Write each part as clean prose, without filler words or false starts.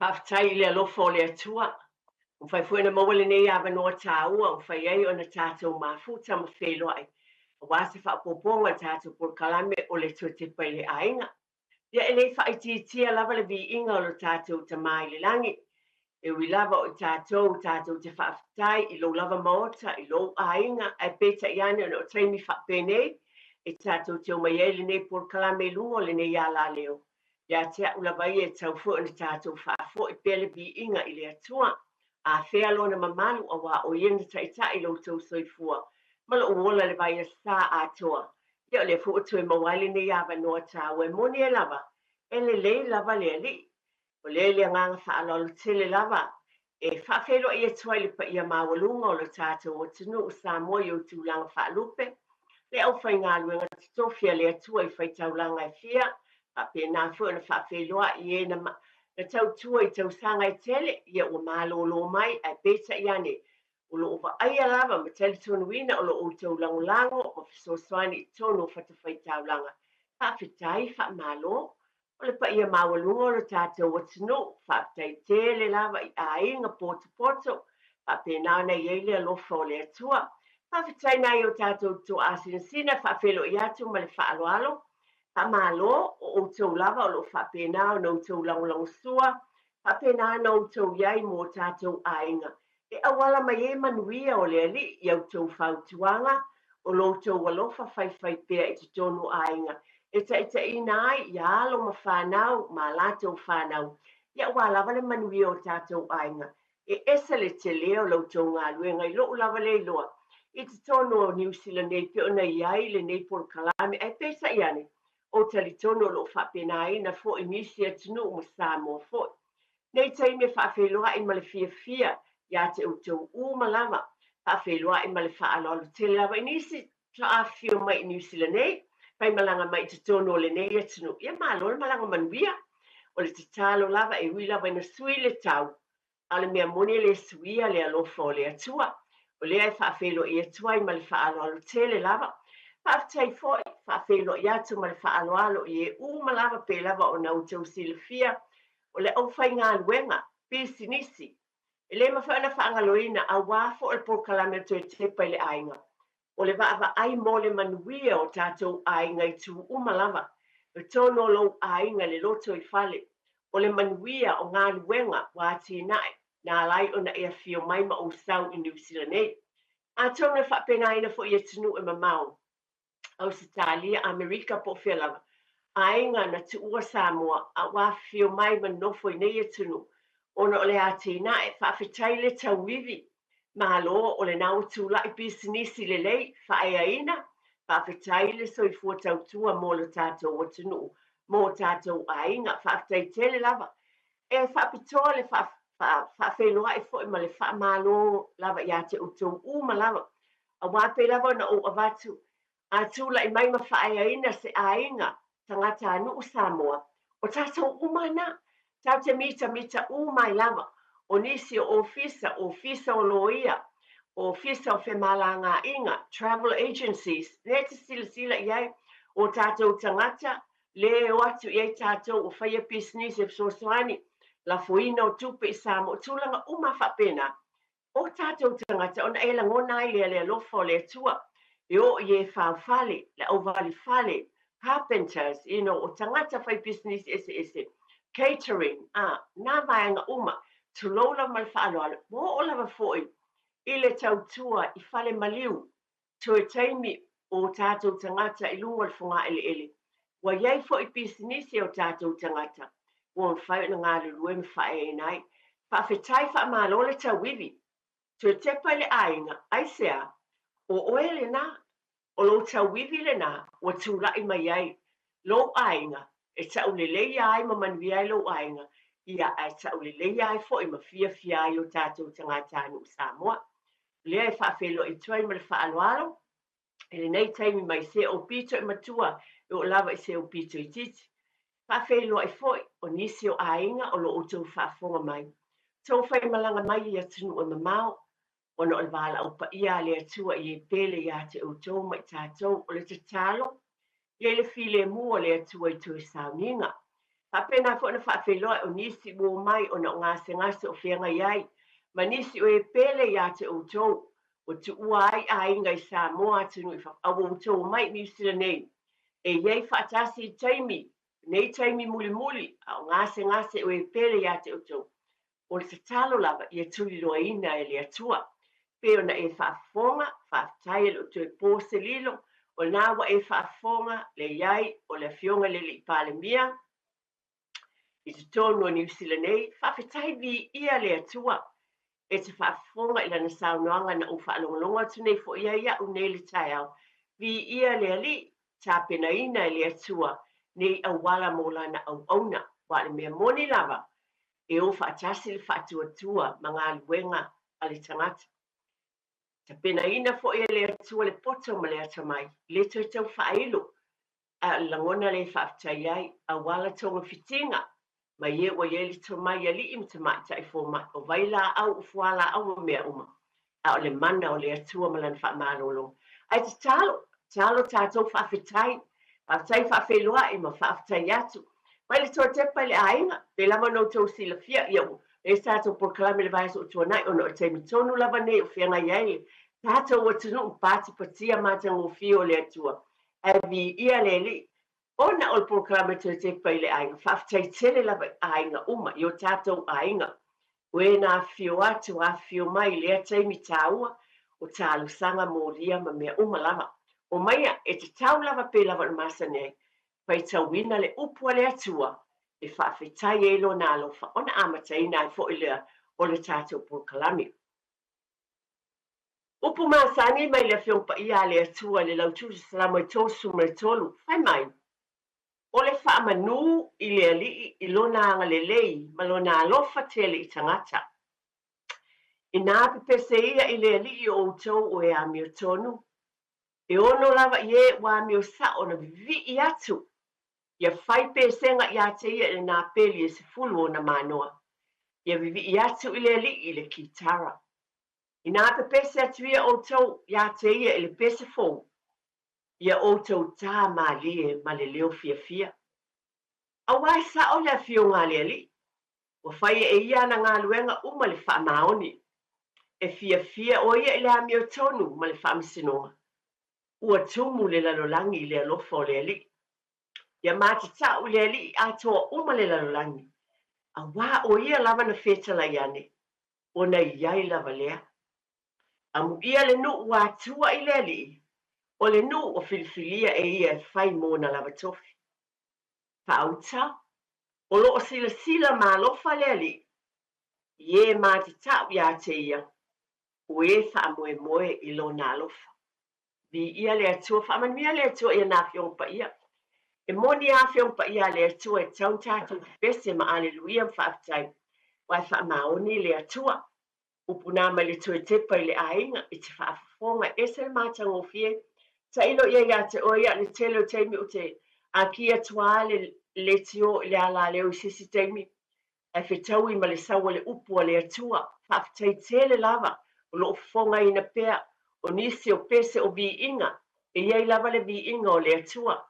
Faafetai i le alofa o le Atua, ua mafai foi ona maua lenei avanoa taua ua mafai ai ona tatou mafuta ma feiloai aua se faaopoopoga o le tatou polokalame o le Toe Tepa i le Aiga. Ia e le faaitiitia lava le viiga o lo tatou Tama i le lagi. E ui lava o i tatou tatou te faafetai i lou lava maota, i lou aiga, ae peitai ane ona o taimi faapenei e tatou te omai ai lenei polokalame i luga o lenei alaleo. Ia te au lava ia e tatau foi ona tatou faafoi pea le viiga i le Atua. Afea Lona mamalu aua o Ia na taitai lo outou soifua ma lou ola i le vaiasa atoa. Ia o lea foi ua toe maua ai lenei avanoa taua e moni ai lava, e lelei lava le Alii. O lea i le agaga faaaloalo tele lava e faafeiloai atu ai i le paia maualuga o lo tatou atunuu Samoa i ou tulaga faalupe, le aufaigaluega totofi a le Atua i faitaulaga e fia, faapena foi ona faafeiloai i e na, na tautua i tausaga e tele, ia ua malolo mai, ae peitai ane, o lo o vaaia lava ma talitonuina o lo outou lagolago ma fesoasoani i totonu o fatafaitaulaga. Faafetai, faamalo. O le paia maualuga o lo tatou atunuu, faafetai tele lava i aiga potopoto, faapena ona i ai le alofa o le Atua. Faafetai nai o tatou toasinasina, faafeiloai atu ma le faaaloalo. Faamalo, o outou lava o lo o faapena ona outou lagolagosua, faapena ona outou i ai mo o tatou aiga. E auala mai ai manuia o le Alii i a outou fautuaga, o lo outou alofa faifaipea i totonu o aiga, e taitaiina ai ia alo ma fanau ma a latou fanau, ia aua lava le manuia o tatou aiga. E ese le tele o la outou galuega i lou lava le iloa i totonu o Niu Sila nei pei ona i ai lenei polokalame, ae peitai ane, ou talitonu o lo o faapenaina foi nisi atunuu ma Samoa foi. Nei taimi e faafeiloai ma le fiafia ia te outou uma lava, faafeiloai ma le faaaloalo tele lava i nisi faatoa afifio mai i Niu Sila nei, faimalaga mai i totonu o lenei atunuu. Ia malo le malaga manuia. O le tatalo lava e ui lava ina sui le tau, a o le mea moni e le suia le alofa o le Atua. O lea e faafeiloai atu ai ma le faaaloalo tele lava. Faafetai foi, faafeiloai atu ma le faaaloalo i e uma lava pei lava ona outou silafia o le aufaigaluega, pisinisi, e le mafai ona faagaloina aua foi le polokalame o le Toe Tepa i le Aiga, o le vaavaai mo le manuia o tatou aiga i itu uma lava, i totonu o lou aiga, le lotoifale, o le manuia o galuega ua atinae na ala ai ona e afio mai ma ou sau i Niu Sila nei. Atonu e faapenaina foi i atunuu e mamao, Ausetalia, Amerika po o fea lava, aiga na tuua Samoa a ua afifio mai ma nonofo i nei atunuu ona o le atinae. Faafetai le tauivi, malo o lena ua tulai pisinisi lelei, faaeaina, faafetai le soifua tautua mo lo tatou atunuu, mo tatou aiga, faafetai tele lava. E faapitoa le faafeiloai foi ma le faamalo lava ia te outou uma lava, aua pei lava ona ou avatu, a tulai mai ma faaeaina se aiga tagatanuu Samoa, o tatou uma na, tatou te mitamita uma ai lava, o nisi o ofisa, ofisa o loia, ofisa o femalagaaiga, travel agencies, lea e te silasila i ai, o tatou tagata, le o atu i ai tatou ua faia pisinisi e fesoasoani, lafoina o tupe i Samoa, tulaga uma faapena. O tatou tagata ona e lagona ai lea le alofa o le Atua e oo i e faufale, le auvalifale, carpenters, you know, o tagata fai pisinisi eseese, catering, a, nā vaega uma, tulou lava ma le faaaloalo, ua oo lava foi i le tautua i fale maliu, toe taimi o tatou tagata i luga o le fogaeleele. Ua i ai foi pisinisi a o tatou tagata ua mafai ona galulue ma faaeaina ai. Faafetai faamalo le tauivi. Toe tepa i le aiga, aisea? O oe lena, o lou tauivi lena ua tulai mai ai lou aiga e tauleleia ai ma manuia ai lou aiga, ia ae tauleleia ai foi ma fiafia ai o tatou tagatanuu Samoa. O lea e faafeiloai atu ai ma le faaaloalo i lenei taimi mai se ou pito i matua e oo lava i se ou pito itiiti. Faafeiloai foi o nisi o aiga o lo o outou faafofoga mai. Tou faimalaga mai i atunuu e mamao, ona o le valaau paia a le Atua i e pele ia te outou ma i tatou, o le tatalo, ia i le filemu o le Atua i toe sauniga. Faapena foi ona faafeiloai o nisi ua omai ona o gasegase o feagai ai ma nisi o e pele ia te outou ua tuua ai aiga i Samoa atunuu i fafo a ua outou omai i Niu Sila nei e i ai faatasi i taimi nei taimi mulimuli a o gasegase o e pele ia te outou. O le tatalo lava ia tuliloaina e le Atua. Pei ona e faafofoga, faafetai e le o toe po se lilo, o lena ua e faafofoga le i ai o le Afioga i le Alii Palemia i totonu o Niu Sila nei, faafetai viia le Atua. E te faafofoga i lana saunoaga na ou faalogologo atu nei foi ai au nei le taeao. Viia le Alii, tapenaina e le Atua nei auala mo lana auauna, aua o le mea moni lava, e o faatasi le faatuatua ma galuega a le tagata. Tapenaina foi e le Atua le poto ma le atamai, le toe tau faailo, ae o le lagona lea e faafetai ai, auala togafitiga, mai e ua i ai le tomai alii ma tamaitai fomai, o vailaau, o fualaau ma mea uma, a o le mana o le Atua ma lana faamalologa. Ae tatalo, tatalo tatou faafetai, faafetai faafeiloai ma faafetai atu. Mai le toatepa i le aiga, pei lava ona outou silafia, ia ua i ai se tatou polokalame i le vaiaso ua tuanai ona o le taimi tonu lava nei o feagai ai le tatou atunuu ma patipatia matagofie o le Atua. Ae viia le Alii ona o le polokalame toetepa i le aiga. Faafetai tele lava i aiga uma, i o tatou aiga. O e na afifio atu, afifio mai i lea taimi taua o talosaga molia ma mea uma lava. Omaia, e tatau lava pei lava ona masani ai, faitauina le upu a le Atua e faafetai ai Lona alofa ona amataina ai foi lea o le tatou polokalame. Upu masani mai le Afioga Paia a le Atua i le Lautusa Salamo e 33, fai mai, O le faamanū i le Alii i Lona agalelei ma Lona alofa tele i tagata. Inā pepese ia i le Alii o outou o e amiotonu, e ono lava i e ua amio sa'o ona vivii atu ia fai pesega iā te ia i le napeli e 10 ona manoa, ia vivii atu i le Alii i le kitara. Inā pepese atu ia outou iā te ia i le pese fou, ia outou tā mālie ma le leo fiafia. Auā e sa'o le afioga a le Alii, ua faia e ia ana galuega uma le faamaoni. E fiafia ʻo ia i le amiotonu ma le faamasinoga. Ua tumu le lalolagi i le alofa o le Alii. Ia matatau i le Alii atoa uma le lalolagi, auā ʻo ia lava na fetalai ane, ona i ai lava lea. Amuia le nuu ua atua i le Alii, o le nuu ua filifilia e ia e fai mona lava tofi. Faauta, o lo o silasila ma alofa le Alii i e matatau iā te ia, o e faamoemoe i Lona alofa. Viia le Atua, faamanuia le Atua i ana Afioga Paia. E moni a Afioga Paia a le Atua e tatau ona tatou pepese ma aleluia ma faafetai, aua e faamaoni le Atua. Upu na mai le toe tepa i le aiga i te faafofoga e ese le matagofie. Tailo i ai ia te oe ia le tele o taimi ou te aki atu a le leitio i le alaleo i se isi taimi ae fetaui ma le sau o le upu a le Atua. Faafetai tele lava o lo o fofogaina pea o nisi o pese o viiga e i ai lava le viiga o le Atua.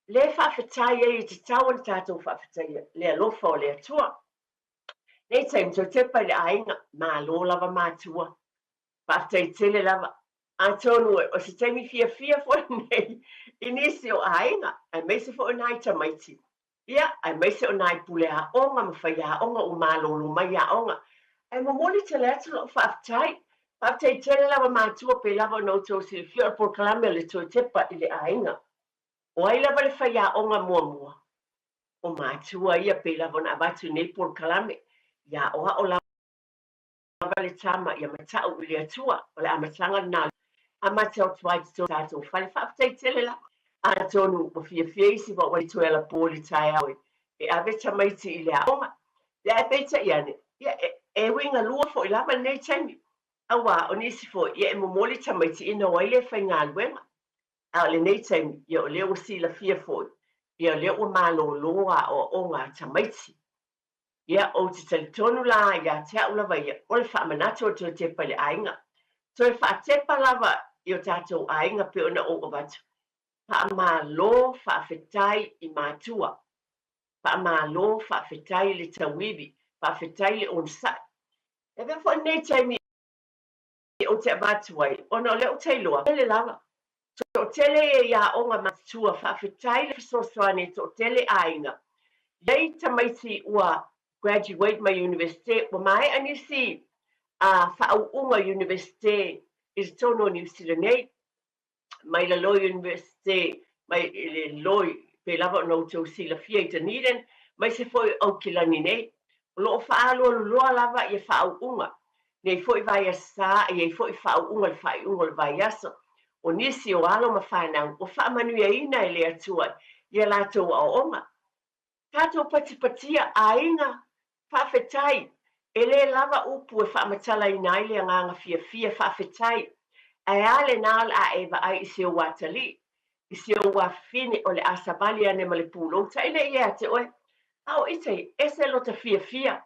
Le faafetai ai e tatau ona tatou faafetaia le alofa o le Atua. Nei taimi toe tepa i le aiga, malo lava matua. Faafetai tele lava. Atonu o se taimi fiafia foi lenei i nisi o aiga, aemaise foi o nai tamaiti. Ia, aemaise o nai pule aoga ma faiaoga ua malolo mai aoga. Ae momoli tele atu lau faafetai. Faafetai tele lava matua pei lava ona outou silafia o le polokalame o le toe tepa i le aiga. O ai lava le faiaoga muamua? O matua ia pei lava ona avatu i nei polokalame, ia aoao lava le tama ia mata'u i le Atua. O le amataga lena amata atu ai i to tatou fale. Faafetai tele lava. Atonu ua fiafia isi ua ua toe alapo i le taeao e ave tamaiti i le aoga. Ia ae peitai ane, ia e uiga lua foi lava lenei taimi. Auā o nisi foi, ia e momoli tamaiti ina o ai le faigaluega. A o lenei taimi, ia o lea ua silafia foi, ia o lea ua malolo aoaoga a tamaiti. Ia, ou te talitonu la ia te au lava ia, o le faamanatu o le toe tepa i le aiga. Toe faatepa lava i o tatou aiga pei ona ou avatu. Faamalo, faafetai i matua. Faamalo, faafetai le tauivi, faafetai le onosai. E avea foi lenei taimi ou te avatu ai, ona o lea ou te iloa, tele lava, toatele ia i aoga matutua, faafetai le fesoasoani e toatele aiga, iai tamaiti ua graduate mai Universite, ua maea nisi faauuga Universite i totonu o Niu Sila nei, mai le Loy Universite, mai le Loy, pei lava ona outou silafia i Dunedin, aemaise foi o Aukilani nei. O lo o faaalualuloa lava ia faauuga. Nei foi vaiaso sa, e i ai foi faauuga i le faaiuga o le vaiaso. O nisi o alo ma fanau ua faamanuiaina e le Atua i a latou aoaoga. Tatou patipatia, aiga, faafetai, e le lava upu e faamatalaina ai le agaga fiafia, faafetai. Ae a lena o le a e vaai i si ou atalii, i si ou afafine o le a savali ane ma le pulou, taʻi ia te oe. A o ita ia, ese lota fiafia.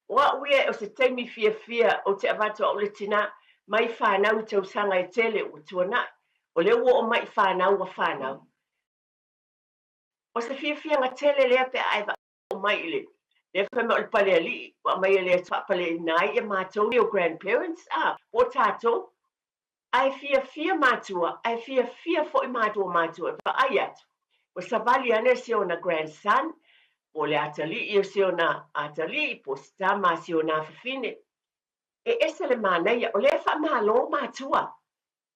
O au ia o se taimi fiafia ou te avatu au le tina mai fanau i tausaga e tele ua tuanai. O lea ua oo mai i fanau ua fanau. O se fiafiaga tele lea pe a e vaai mai i le lea fai mai o le palealii ua aumai e le faapaleina ai ia matou nei o grandparents a po o tatou. Ae fiafia matua, ae fiafia foi matua matua e vaai atu ua savali ane si ona grandson po o le atalii o si ona atalii po o se tama a si ona afafine. E ese le manaia, o lea e faamalo matua.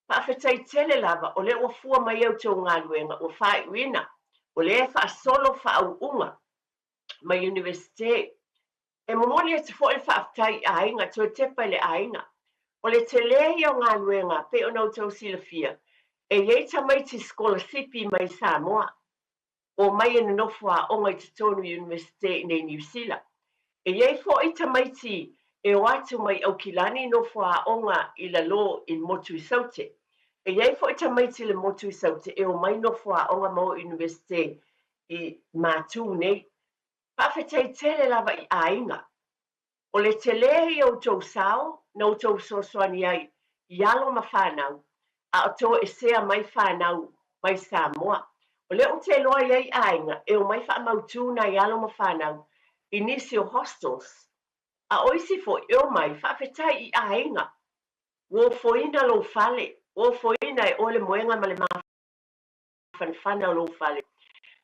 Faafetai tele lava o lea ua fua mai a outou galuega ua faaiuina, o lea e faasolo faauuga mai Universite. E momoli atu foi le faafetai i aiga, toe tepa i le aiga. O le tele ia o galuega pei ona outou silafia, e i ai tamaiti sikolasipi mai Samoa. Omai e nonofo aoga i totonu i Iunivesite i nei Niu Sila. E i ai foi tamaiti e o atu mai Aukilani nofo aoga i lalo i le motu i Saute. E i ai foi tamaiti i le motu i Saute e omai nofo aoga ma o i Iunivesite i Matū nei. Faafetai tele lava i aiga. O le tele ia o outou sao na outou fesoasoani ai i alo ma fanau, a o toesea mai fanau mai Samoa. O lea ou te iloa i ai aiga e omai faamautū nai alo ma fanau i nisi o hostels, a o isi foi e omai faafetai i aiga. Ua ofoina lou fale, ua ofoina e oe le moega ma le mafanafana o lou fale.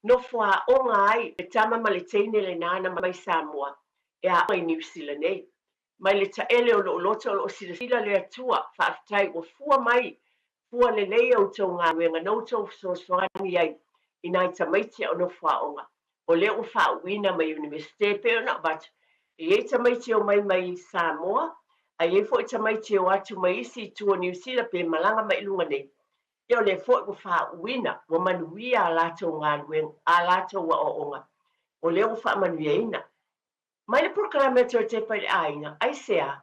Nofo aoga ai le tama ma le teine lena na mai Samoa e aoga i Niu Sila nei. Mai le taele o lou loto o loo silasila le Atua, faafetai ua fua mai, fua lelei a outou galuega na outou fesoasoani ai i nai tamaiti a o nofo aoga. O lea ua faauuina mai Iunivesite e pei ona avatu, e i ai tamaiti e omai mai Samoa, a i ai foi tamaiti e o atu mai isi itu o Niu Sila pe malaga mai i luga nei. Ia o lea foi ua faauuina, ua manuia a latou galuega, a latou aoaoga, o lea ua faamanuiaina. Mai le polokalame a Toe Tepa i le Aiga, aisea?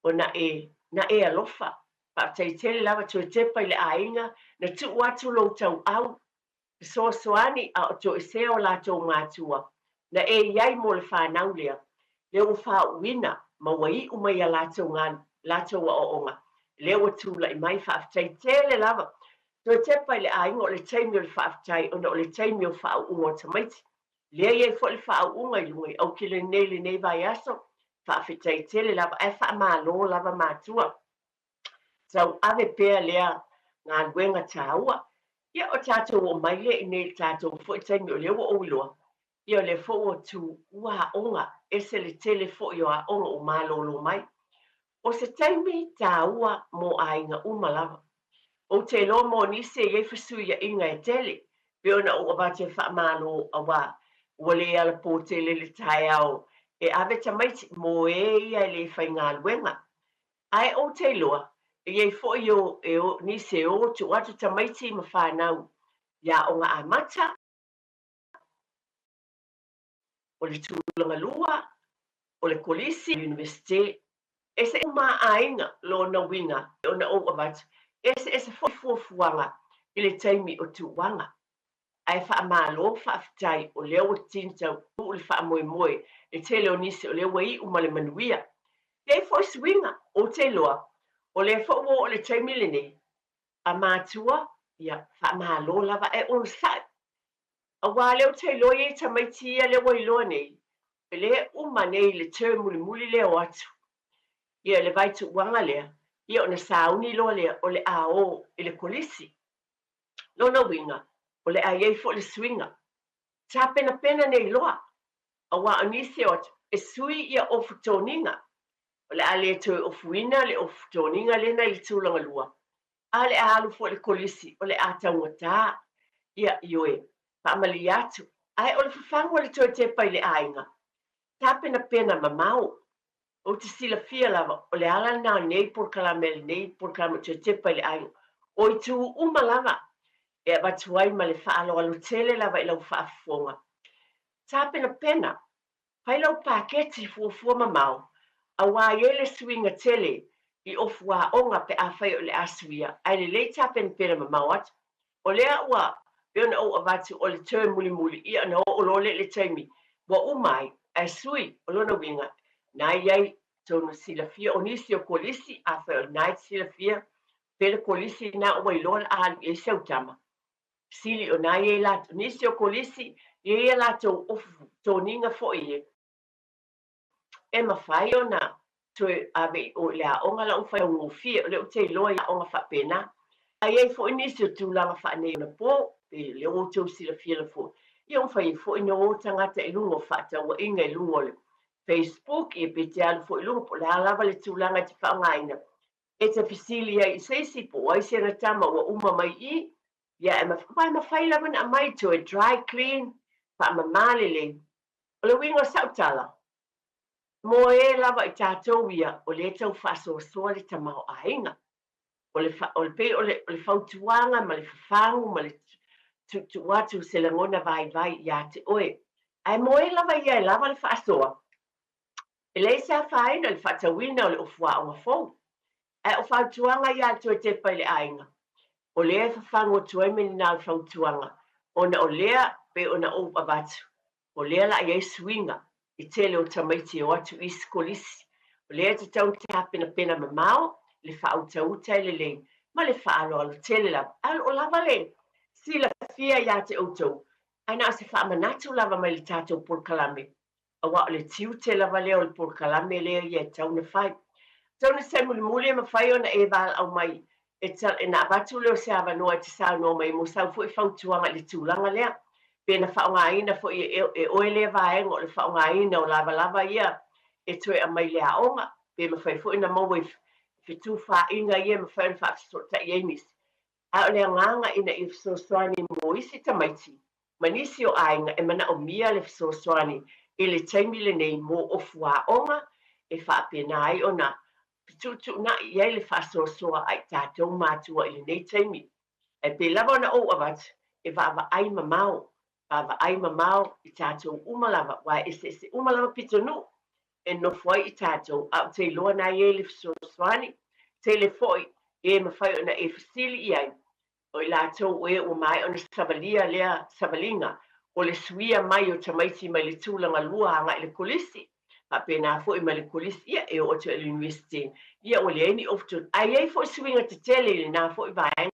Ona e, na e alofa. Faafetai tele lava Toe Tepa i le Aiga, na tuu atu lou tauau, fesoasoani a o toesea o latou matua, na e i ai mo le fanau lea, lea ua faauuina ma ua iu mai a latou latou aoaoga, lea ua tulai mai. Faafetai tele lava. Toe tepa i le aiga o le taimi o le faafetai ona o le taimi o faauuga o tamaiti. Lea e i ai foi le faauuga i luga i Aukilani nei i lenei vaiaso. Faafetai tele lava ae faamalo lava matua. Tauave pea lea galuega taua. Ia o tatou oo mai lea i nei i le tatou foi taimi o lea ua ou iloa, ia o lea foi ua tuua aoga, ese le tele foi o aoga ua malolo mai. O se taimi taua mo aiga uma lava. Ou te iloa mo nisi e i ai fesuiaiga e tele, pei ona ou avatu e faamalo aua ua le alapō tele le taeao e ave tamaiti mo e ia e le faigaluega. Ae ou te iloa, e i ai foi o, e o, nisi e o tuu atu tamaiti ma fanau i aoga amata, o le tulaga lua, o le kolisi, Universite, ese uma aiga lona uiga e ona ou avatu, eseese foi fuafuaga i le taimi o tuuaga. Ae faamalo faafetai o lea ua tini taunuu le faamoemoe le tele o nisi o lea ua iu ma le manuia. E i ai foi suiga, ou te iloa, o lea foi ua oo i le taimi lenei, a matua, ia, faamalo lava ae onosai. Auā lea ou te iloa i ai tamaiti ia lea ua iloa nei, e le uma nei i le term mulimuli lea o atu. Ia le vaituuaga lea, ia ona sauni loa lea o le a o i le kolisi. Lona uiga, o le a i ai foi le suiga. Tapenapena nei loa, auā o nisi o atu, e sui ia ofu toniga. O le a le toe ofuina le ofu toniga lena i le tulaga lua, a o le a alu foi i le kolisi, o le a taugata. Ia, ioe, faamalie atu. Ae o le fafagu o le toe tepa i le aiga, tapenapena mamao. Ou te silafia lava, o le ala lena o lenei polokalame a lenei polokalame o toe tepa i le aiga, o itu uma lava e avatu ai ma le faaaloalo tele lava i lau faafofoga. Tapenapena, fai lau paketi fuafua mamao, auā i ai le suiga tele i ofu aoga pe afai o le a suia, ae lelei tapenapena mamao atu. O lea ua pei ona ou avatu o le term mulimuli, ia ona oo loa lea i le taimi ua uma ai, ae sui, o lona uiga, na i ai tonu silafia o nisi o kolisi, afai o lena e te silafia, pe le kolisi lena ua iloa o le a alu i ai si au tama. Sili o na i ai latou, nisi o kolisi, i ai a latou ofu toniga foi e, e mafai ona toe ave i o i le aoga la ua faigofie, o lea ou te iloa i aoga faapena. Ae i ai foi nisi o tulaga faaneionapo, pei o lea ua outou silafia la foi, ia ua mafai ai foi ona o tagata i luga o faatauaiga i luga o le Facebook, ia pe te alu foi i luga, po o le a lava le tulaga e te faaaogaina, e te fesili ai i se isi po o ai se ana tama ua uma mai i i, ia e mafai lava ona aumai toe dry clean, faamama lelei. O le uiga o sau tala, mo e lava i tatou ia o lea e tau faasoasoa le tamaoaiga. O le, o le, pei o le, o le fautuaga ma le fafagu ma le tuutuu atu se lagona vaivai ia te oe. Ae mo e lava ia e lava le faasoa, e leai se afaina i le faatauina o le ofuaoga fou. Ae o fautuaga ia a le toe tepa i le aiga, o lea e fafagu atu ai me lena o le fautuaga, ona o lea pei ona ou avatu, o lea la i ai suiga i tele o tamaiti e o atu i isi kolisi. O lea e tatau ona tapenapena mamao le faautauta e lelei ma le faaaloalo tele lava. Ae o lo o lava le silafia ia te outou, ae na o se faamanatu lava mai le tatou polokalame aua o le tiute lava lea o le polokalame lea ia e tatau ona fai. Atonu i se taimi mulimuli e mafai ona e valaau mai e na avatu lea o se avanoa e te saunoa mai ai mo sau foi fautuaga i le tulaga lea. Pe na faaaogaina foi e, e oe lea vaega o le faaaogaina o lavalava ia e toe aumai i le aoga, pe mafai foi ona maua i fetufaaiga ia e mafai ona faafesootai ai nisi. A o le agaga ina ia fesoasoani mo isi tamaiti ma nisi o aiga e manaomia le fesoasoani i le taimi lenei mo ofu aoga e faapena ai ona fetuutuunai i ai le faasoasoa a i tatou matua i lenei taimi. Ae pei lava ona ou avatu, e vaavaai mamao, vaavaai mamao i tatou uma lava, aua e eseese uma lava pitonuu e nofo ai i tatou, a ou te iloa na i ai le fesoasoani tele foi e mafai ona e fesili i ai, o i latou o e ua maea ona savalia lea savaliga o le suia mai o tamaiti mai le tulaga lua agai i le kolisi, faapena foi mai le kolisi, ia e oo atu i le Iunivesite, ia ua leai ni ofu, ae i ai foi suiga tetele i lena foi vaega.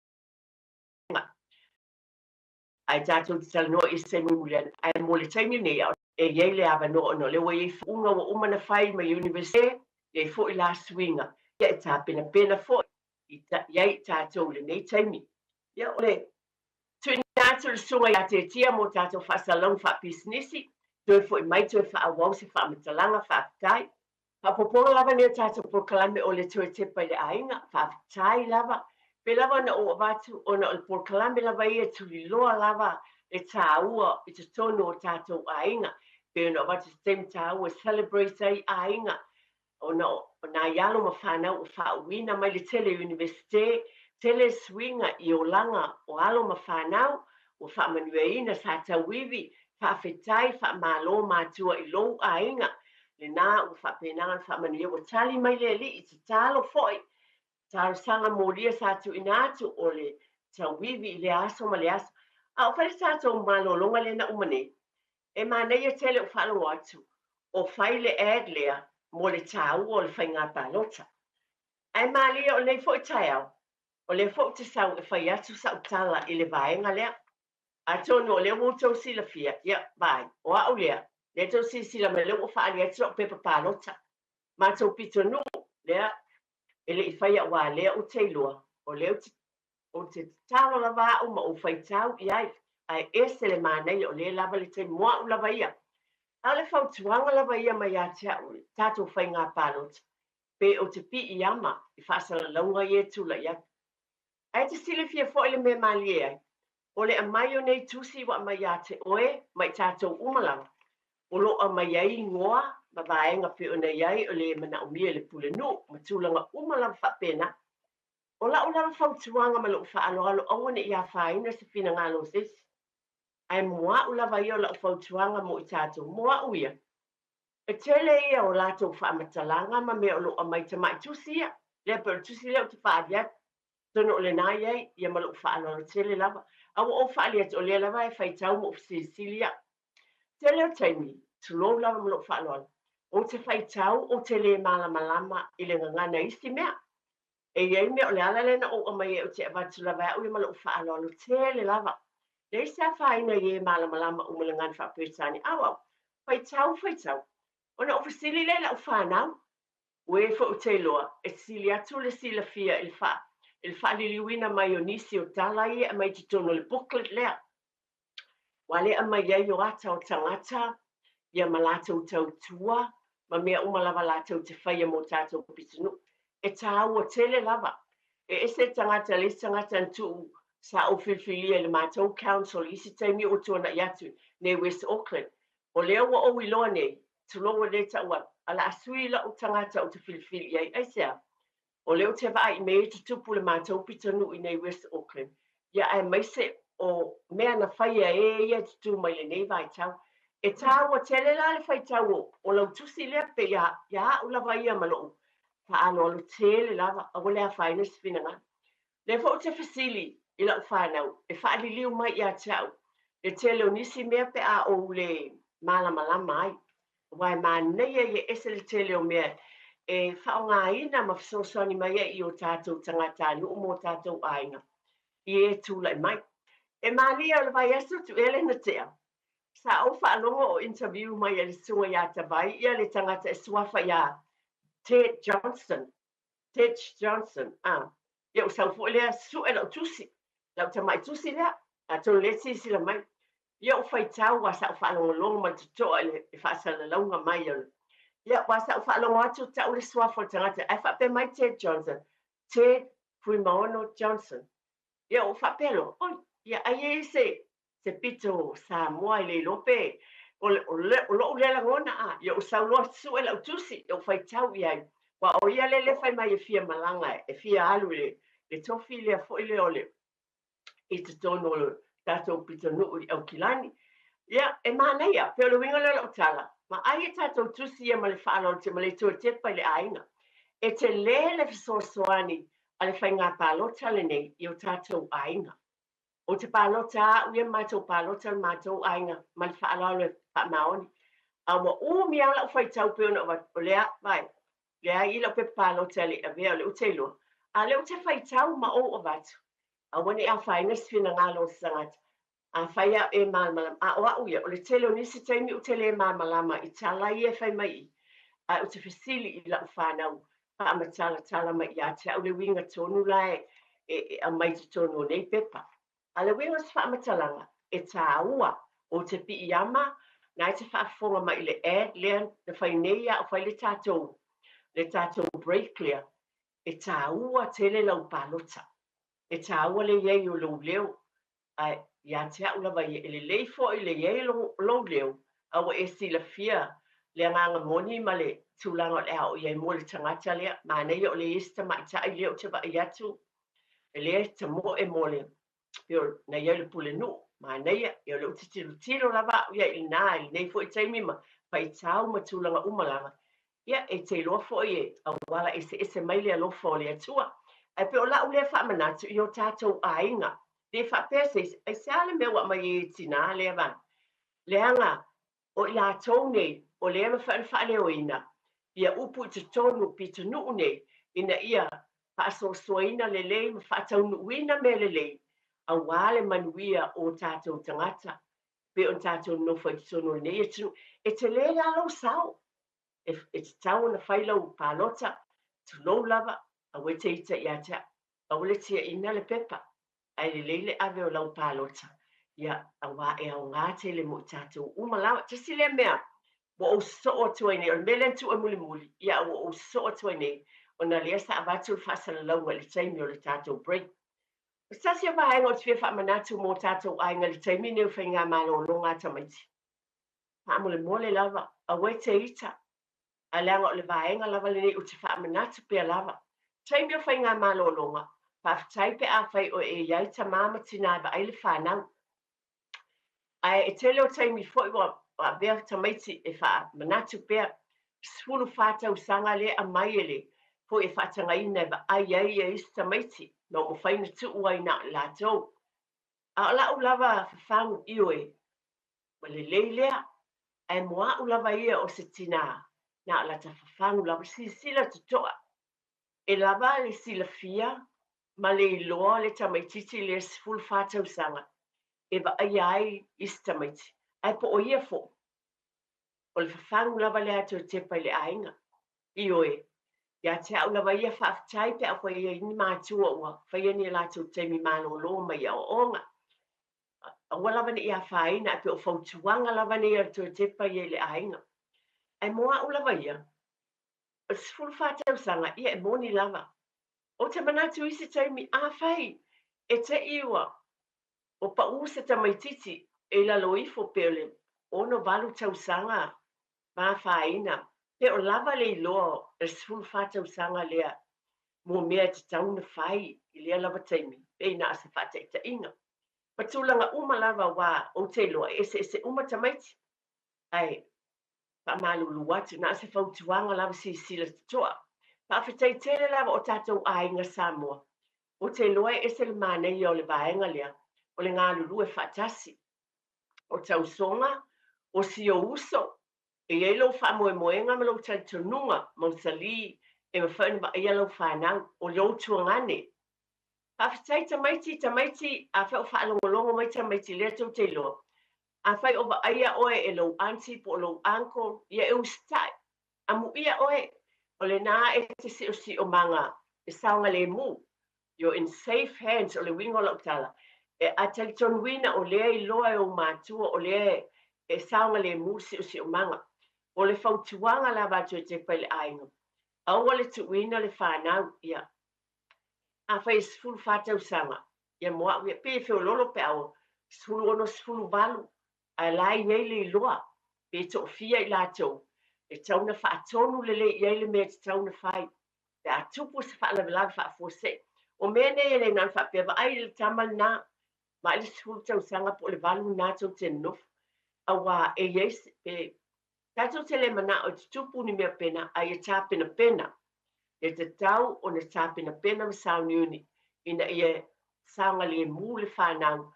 Ae tatou te talanoa i se taimi mulimuli ane, ae mo le taimi lenei, e i ai le avanoa ona o lea ua i ai faaiuga ua uma ona fai mai Iunivesite, e i ai foi la suiga, ia e tapenapena foi i ai i tatou i lenei taimi. Ia, o le tuuina atu i le Susuga ia Tetia mo tatou faasalalauga faapisinisi, toe foi mai toe faaauau se faamatalaga. Faafetai. Faaopoopoga lava nei o tatou polokalame o le toe tepa i le aiga. Faafetai lava. Pei lava ona ou avatu ona o le polokalame lava ia e tuliloa lava le taua i totonu o tatou aiga. Pei ona avatu se taimi taua e celebrate ai aiga ona o nai alo ma fanau ua faauuina mai le tele Iunivesite, tele suiga i olaga o alo ma fanau ua faamanuiaina sa tauivi, faafetai, faamalo matua i lou aiga, lena ua faapena ona faamanuia, ua tali mai le Alii, tatalo foi, talosaga molia sa tuuina atu o le tauivi i lea aso ma lea aso. A o fai le tatou malologa lea na uma nei, e manaia tele ou faalogo atu o fai le ad lea mo le taua o le faiga palota. Ae malie o lenei foi taeao, o lea foi ou te sau e fai atu sau tala i le vaega lea. Atonu o lea ua outou silafia, ia, vaai, o a'u lea, lea tou silasila mai lea ua faaali atu la'u pepa palota. Matou pitonuu lea e le i faia aua lea ou te iloa, o lea ou te tatalo lava a'u ma ou faitau i ai, ae ese le manaia o lea e lava le taimi mo a'u lava ia. A o le fautuaga lava ia mai ia te a'u i le tatou faiga palota, pe ou te piiama i faasalalauga ia e tulai atu. Ae te silafia foi le mea malie ai, o le aumai o nei tusi ua aumai ia te oe ma i tatou uma lava, o lo o aumai ai igoa ma vaega pei ona i ai o le manaomia i le pulenuu ma tulaga uma lava faapena. O lau lava fautuaga ma lou faaaloalo aua ne i afaina se finagalo o se isi. Ae mo a'u lava ia o lau fautuaga mo i tatou, mo a'u ia, e tele ia o latou faamatalaga ma mea o lo o aumai tamai tusi ia, lea pei o le tusi lea ou te faaali atu, atonu o lena e i ai ia ma lou faaaloalo tele lava. A ua ou faaali atu o lea lava e faitau ma ou fesilisili a'u. Tele o taimi, tulou lava ma lou faaaloalo, ou te faitau ou te le malamalama i le gagana i isi mea. E i ai mea, o le ala lea na ou aumai ai ou te avatu lava e a'u ia ma lou faaaloalo tele lava. Leai se afaina i e malamalama uma i le gagana faa-Peretania. A o au, faitau, faitau. Ona ou fesili lea i lau fanau, ua e foi ou te iloa, e sili atu le silafia i le faa, i le faaliliuina mai o nisi o tala ia e aumai i totonu o le booklet lea. Aua lea e aumai ai o ata o tagata, ia ma latou tautua, ma mea uma lava latou te faia mo tatou pisinuu. E tāua tele lava. E ese le tagata le isi tagata na tuu sa ou filifilia i le matou council i isi taimi ua tuanai atu nei West Auckland. O lea ua ou iloa nei, tulou e le tau atu, a la a sui la'u tagata ou te filifili i ai. Aisea? O lea ou te vaai i mea ia tutupu i le matou pitonuu i nei West Auckland, ia aemaise o mea na faia e ia e tutū mai lenei vaitau. E tāua tele la le faitau o lau tusi lea pe ia ia a'u lava ia ma lo'u faaaloalo tele lava, aua le afaina se finagalo. Lea foi ou te fesili i lau fanau e faaliliu mai ia te a'u le tele o nisi mea pe a ou le malamalama ai. Aua e manaia ia ese le tele o mea e faaaogaina ma fesoasoani mai ai i o tatou tagatanuu ma o tatou aiga i e tulai mai. E malie o le vaiaso atu ea lea na tea, sa ou faalogo o interview mai e le susuga ia Tavai ia le tagata e suafa ia Ted Johnson, Ted Johnson, a. Ia ua sau foi lea sue lau tusi, lau tamai tusi lea, atonu lea e silasila mai. Ia ua faitau aua sa ou faalogologo ma le totoa i le faasalalauga mai o le. Ia aua sa ou faalogo atu tau le suafa o le tagata ae faapea mai Ted Johnson, Ted Fuimaono Johnson. Ia ua faapea loa, oi, ia ai e i se se pito Samoa e le iloa pe o, le, o, le, o lo'u lea lagona a, ia ou sau loa sue lau tusi, ia ou faitau i ai. Aua o ia lea le fai mai e fia malaga, e fia alu i le, le tofi lea foi lea o le i totonu o le tatou pitonuu i Aukilani. Ia, e manaia, pei o le uiga lea o lau tala, ma ai e tatou tusi ia ma le faaaloalo tele ma le toe tepa i le aiga. E tele le fesoasoani a le faiga palota lenei i o tatou aiga. Ou te palota a'u ia matou palota le matou aiga ma le faaaloalo e faamaoni. A ua umi lava la'u faitau pei ona avatu, o lea, vaai, leai i la'u pepa palota e le i avea o lea ou te iloa, a o lea ou te faitau ma ou avatu, aua ne i afaina se finagalo o se tagata. Afai a'u e malamalama, a o a'u ia, o le tele o nisi taimi ou te le malamalama i tala ia e fai mai i, ae ou te fesili i la'u fanau faamatalatala mai ia te a'u le uiga tonu la e e aumai i totonu o nei pepa. A le uiga o se faamatalaga, e tāua ou te piiama na e te faafofoga mai i le ad lea na fai nei a o fai le tatou le tatou break lea, e tāua tele lau palota. E tāua le i ai o lou leo Ae ia te a'u lava ia, e lelei foi le i ai lou leo, a ua e silafia le agaga moni ma le tulaga o le a oo i ai mo le tagata lea. Manaia o le i ai se tamaitai lea ou te vaai atu, e lea e tamoe mo le, pei ona i ai le pulenuu. Manaia, ia o lea ou te tilotilo lava a'u ia i lena i lenei foi taimi ma faitau ma tulaga uma lava. Ia, e te iloa foi e auala eseese mai le alofa o le Atua. Ae pei o la'u lea faamanatu i o tatou aiga, le faapea se isi, aisea le mea ua aumai ai e tinā lea vaega? Leaga o i latou nei o lea e mafai ona faaleoina ia upu i totonu o pitonuu nei ina ia faasoasoaina lelei ma faataunuuina mea lelei. Auā le manuia o tatou tagata, pei ona tatou nonofo ai i totonu o lenei atunuu. E tele la lou sao, e tatau ona fai lau palota, tulou lava, aua e te ita ia te au, aua le tiaina le pepa, ae lelei le ave o lau palota, ia, auā e aoga tele mo i tatou uma lava. Tasi lea mea ua ou sosoo atu ai nei, o le mea lea na tuu e mulimuli, ia, ua ou sosoo atu ai nei, ona lea sa avatu le faasalalauga i le taimi o le tatou break. O se tasi o vaega ou te fia faamanatu mo tatou aiga i le taimi nei o faigamalologa a tamaiti. Faamolemole lava, aua e te ita, ae leaga o le vaega lava lenei ou te faamanatu pea lava. Taimi o faigamalologa, faafetai pe afai o e i ai tama ma tina e vaai le fanau. Ae e tele o taimi foi ua avea tamaiti e faamanatu pea, 14 tausaga lea e aumai e le foi e faatagaina e vaai ai ia isi tamaiti ma ua mafai ona tuu ai na o i latou. A o lau lava fafagu ioe, ua lelei lea, ae mo a'u lava ia o se tinā, na o lata fafagu lava, silasila toto'a, e lava le silafia ma le iloa o le tamaitiiti lea 14 tausaga e vaaia ai isi tamaiti, ae po o ia foi, o le fafagu lava lea a toe tepa i le aiga. Ioe, ia te au lava ia, faafetai pe a ua i ai ni matua ua faia ni a latou taimi malolo mai aoaoga. Aua lava ne i afaina, ae pei o fautuaga lava nei a le toe tepa ia i le aiga. Ae mo au lava ia, o le 14 tausaga, ia e moni lava. Ou te manatu i isi taimi, afai e te i ua paʻū se tamaitiiti e i lalo ifo pe o le 6, 8 tausaga ma afaina, pe o lava le iloa o le 14 tausaga lea mo mea e tatau ona fai i lea lava taimi, pei na o se faataitaiga. Ma tulaga uma lava aua ou te iloa e eseese uma tamaiti, ae faamalulu atu, na o se fautuaga lava silasila totoa. Faafetai tele lava o tatou aiga Samoa. Ou te iloa e ese le manaia o le vaega lea, o le galulue faatasi. O tausoga, o si ou uso, e i ai lou faamoemoega ma lou talitonuga mausali e mafai ona vaaia lau fanau, o lou tuagane. Faafetai tamaiti, tamaiti, afai o faalogologo mai tamaiti lea tou te iloa, afai o vaaia oe e lou aunty po o lou uncle, ia e usitai. Amuia oe, o lena e te siosiomaga e saogalemu. You're in safe hands, o le uiga o lau tala. E a talitonuina o lea iloa e ou matua o lea e saogalemu le siosiomaga. O le fautuaga lava a toe tepa i le aiga, aua le tuuina le fanau, ia. Afai e 14 tausaga, ia mo au ia, pei e feololo pe a ua 16, 18, ae la e i ai le iloa, pe toafia i latou, e tatau ona faatonu lelei i ai le mea e tatau ona fai, pe a tupu se faalavelave faafuasei. O mea nei e le na ona faapea, vaai i le tama lena, vaai le 10 tausaga po o le 8 lena tou te nonofo. Aua e i ai, pe tatou te le manao e tutupu ni mea pena, a ia tapenapena. E tatau ona tapenapena ma sauniuni ina ia saogalemu le fanau,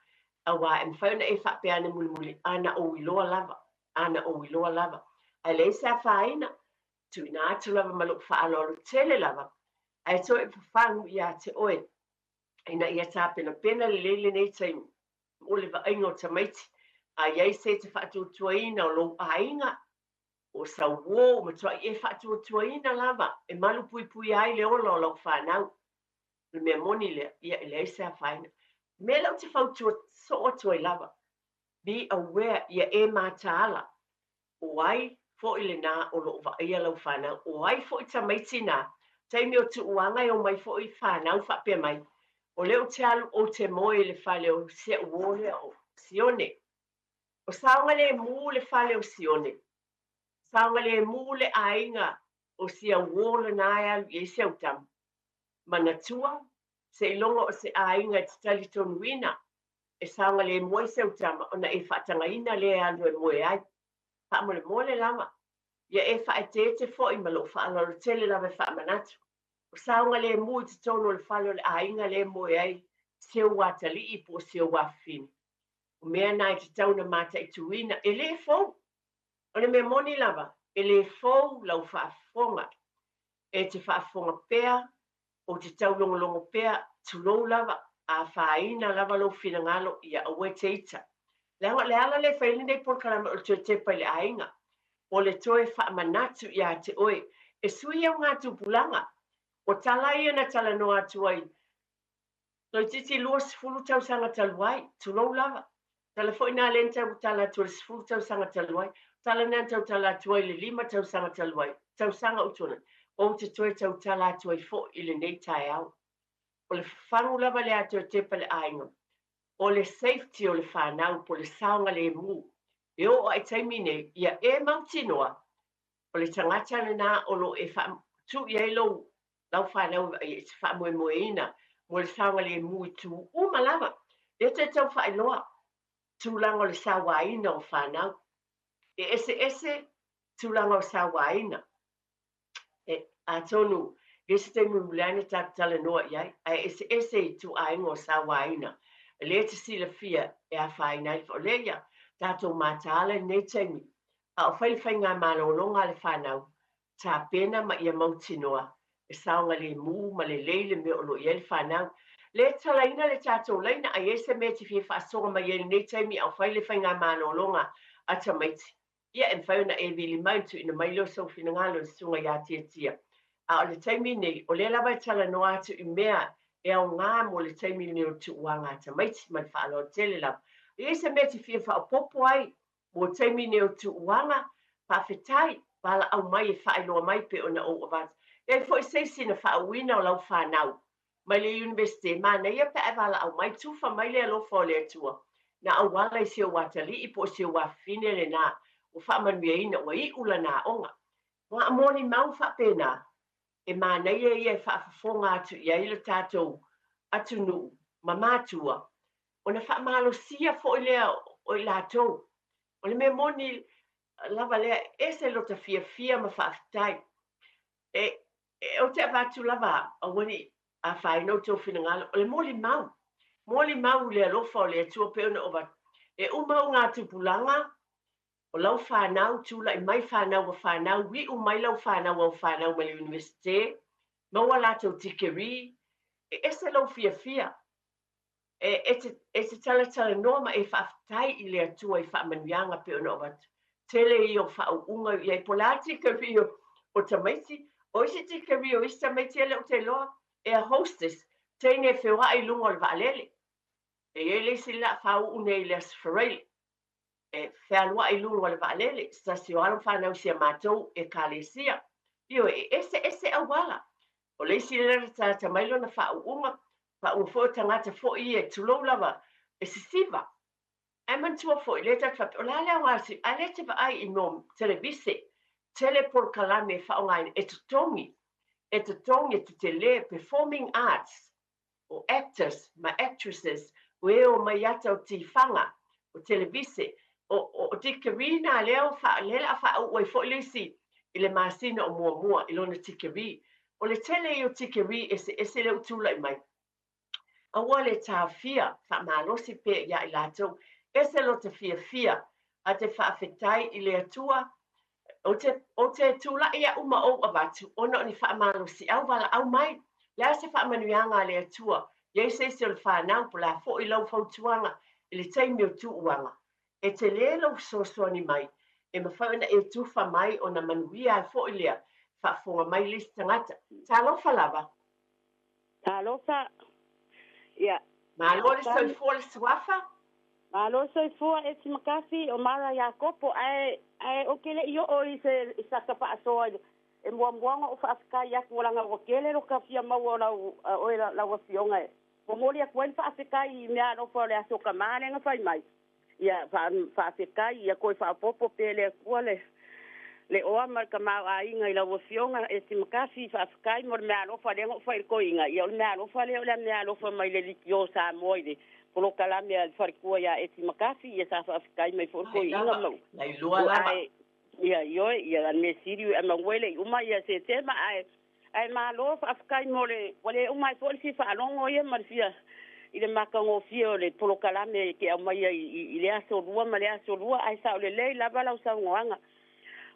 aua e mafai ona e faapea ane mulimuli, a na ou iloa lava, a na ou iloa lava. Ae leai se afaina, tuuina atu lava ma lou faaaloalo tele lava, ae toe fafagu ia te oe, ina ia tapenapena lelei lenei taimi mo le vaaiga o tamaiti, a i ai se te faatuatuaina o lou aiga, o sau uo ua matuai e faatuatuaina lava e malupuipuia ai le ola o lau fanau. O le mea moni lea, ia e leai se afaina. O le mea lea ou te fautua soo atu ai lava, be aware, ia e mataala, o ai foi lena o lo o vaaia lau fanau, o ai foi tamaiti na, taimi o tuuaga e omai foi fanau faapea mai, o lea ou te alu ou te moe i le fale o si au uo lea o Sione. O saogalemu le fale o Sione, saogalemu le aiga o si au uo lena e alu i ai si au tama. Manatua, seiloga o se aiga e te talitonuina e saogalemu ai si au tama ona e faatagaina lea e alu e moe ai. Faamolemole lava, ia e faaeteete foi ma lou faaaloalo tele lava e faamanatu. O saogalemu i totonu o le fale o le aiga lea e moe ai si ou atalii po o si ou afafine. O mea na e tatau ona mataituina, e le fou. O le mea moni lava, e le fou lau faafofoga. E te faafofoga pea, ou te taulogologo pea, tulou lava. Afaina lava lou finagalo, ia aua e te ita. Leaga o le ala lea e fai ai lenei polokalame o le toe tepa i le aiga, o le toe faamanatu ia te oe, e sui augatupulaga. O tala ia na talanoa atu ai toeitiiti 20 tausaga talu ai, tulou lava. Tala foi nā lea na tautala atu i le 10 tausaga talu ai, tala nā na tautala atu ai i le 5 tausaga talu ai, tausaga ua tuanai, ou te toe tautala atu ai foi i lenei taeao. O le fafagu lava lea a toe tepa le aiga, o le safety o le fanau po o le saogalemu. E oo lava i taimi nei, ia e mautinoa o le tagata lena o lo o e tuu i ai lou lau fanau e te faamoemoeina mo le saogalemu i itu uma lava. Lea toe tau faailoa tulaga o le sauaina o fanau. E eseese tulaga o sauaina. E, atonu, i se taimi mulimuli ane tatou talanoa i ai, ae eseese ituaiga o sauaina. Lea e te silafia e afaina ai. O lea ia tatou mataala i lenei taimi, a o fai le faigamalologa a le fanau, tapena ma ia mautinoa e saogalemu ma lelei le mea o lo o i ai le fanau. Lea e talaina le tatou laina, a i ai se mea e te fia faasoa mai ai i lenei taimi a o fai le faigamalologa a tamaiti, ia e mafai ona e vili mai ona tuuina mai lea o sou finagalo i le susuga ia Tiatia. A o le taimi nei, o lea lava e talanoa atu i mea e aoga mo le taimi lenei o le tuuaga a tamaiti ma le faaaloalo tele lava. E i ai se mea e te fia faaopoopo ai mo taimi nei o tuuaga? Faafetai, valaau mai e faailoa mai pei ona ou avatu. E i ai foi se isi na faauuina o lau fanau mai le Iunivesite, manaia pe a e valaau mai, tufa mai le alofa o le Atua na auala i si ou atalii po o si ou afafine lena ua faamanuiaina, ua iu lana aoga. Ua molimau faapena, e manaia ia e faafofoga atu i ai le tatou atunuu ma matua, ona faamalosia foi lea o i latou. O le mea moni lava lea, e ese lota fiafia ma faafetai. E, e, ou te avatu lava, aua ne i afaina outou finagalo, o le molimau, molimau i le alofa o le Atua pei ona ou avatu. E uma augatupulaga, o lau fanau, tulai mai fanau a fanau, iu mai lau fanau au fanau mai le Iunivesite, maua latou tikerii, e ese lou fiafia. E, e te, e te talatalanoa ma e faafetai i le Atua i faamanuiaga pei ona ou avatu. Tele ia o faauuga i ai, po o le a tikerii o tamaiti, o isi tikerii o isi tamaiti e le o te iloa, air hostess, teine e feoai i luga o le vaalele. E i ai le isi le a faauu nei i le Aso Faraile, e fealuai i luga o le vaalele, se tasi o alo ma fanau i si a matou Ekalesia. Ioe, e eseese auala. O le isi lea na latalata mai lona faauuga, faauuga foi o tagata foi ia, tulou lava, e sisiva. Ae manatua foi, lea tatou te faapea, o le a le aoga o le sisiva, ae lea e te vaai i mea o televise, tele polokalame e faaaogaina, e totogi, e totogi, e tetele, performing arts, o actors ma actresses, o e o mai ata o tifaga, o televise, o, o, o tikerii nā lea o fa, lea o le a faauu ai foi le isi i le masina o muamua i lona tikerii. O le tele ia o tikerii eseese lea ua tulai mai. Aua le taofia, faamalosi pea ia i latou. Ese lota fiafia, a te faafetai i le Atua. Ou te, ou te tulai au ma ou avatu, ona o ni faamalosiau valaau mai. Le a se faamanuiaga a le Atua i ai se isi o le fanau, po o le a foi lau fautuaga i le taimi o tuuaga. E tele lou fesoasoani mai, e mafai ona e tufa mai ona manuia ai foi lea, faafofoga mai le isi tagata. Talofa lava. Talofa. Ia. Malo le soifua le suafa. Malo le soifua Eti Makasi o Mara Iakopo ae ae ou te le i oo i se i saka faasoa e muamua ona ou faafetai atu leaga ua tele loka fia maua o lau oe lau afioga e momoli atu ai le faafetai i meaalofa o le Aso Tama lea na fai mai. Ia faafetai ia toe faaopoopo pea e le Atua le le oa ma le tamaoaiga i lau Afioga Esi Makasi. Faafetai mo le meaalofa lea na ou fai i le toeaina. Ia o le meaalofa lea o le meaalofa mai le Leitio Samoa i le polokalame a le faletua ia Esi Makasi. Ia sa faafetai mai foi le toeaina ma Lailua lava. Ae ia ioe ia le mea sili ae maua e le i uma ia Setema ae ae malo faafetai mo le ua le uma ai foi le fia faalogo ia ma le fia i le matagofie o le polokalame e te aumaia i le aso Lua ma le aso Lua, ae sao lelei lava lau saunoaga.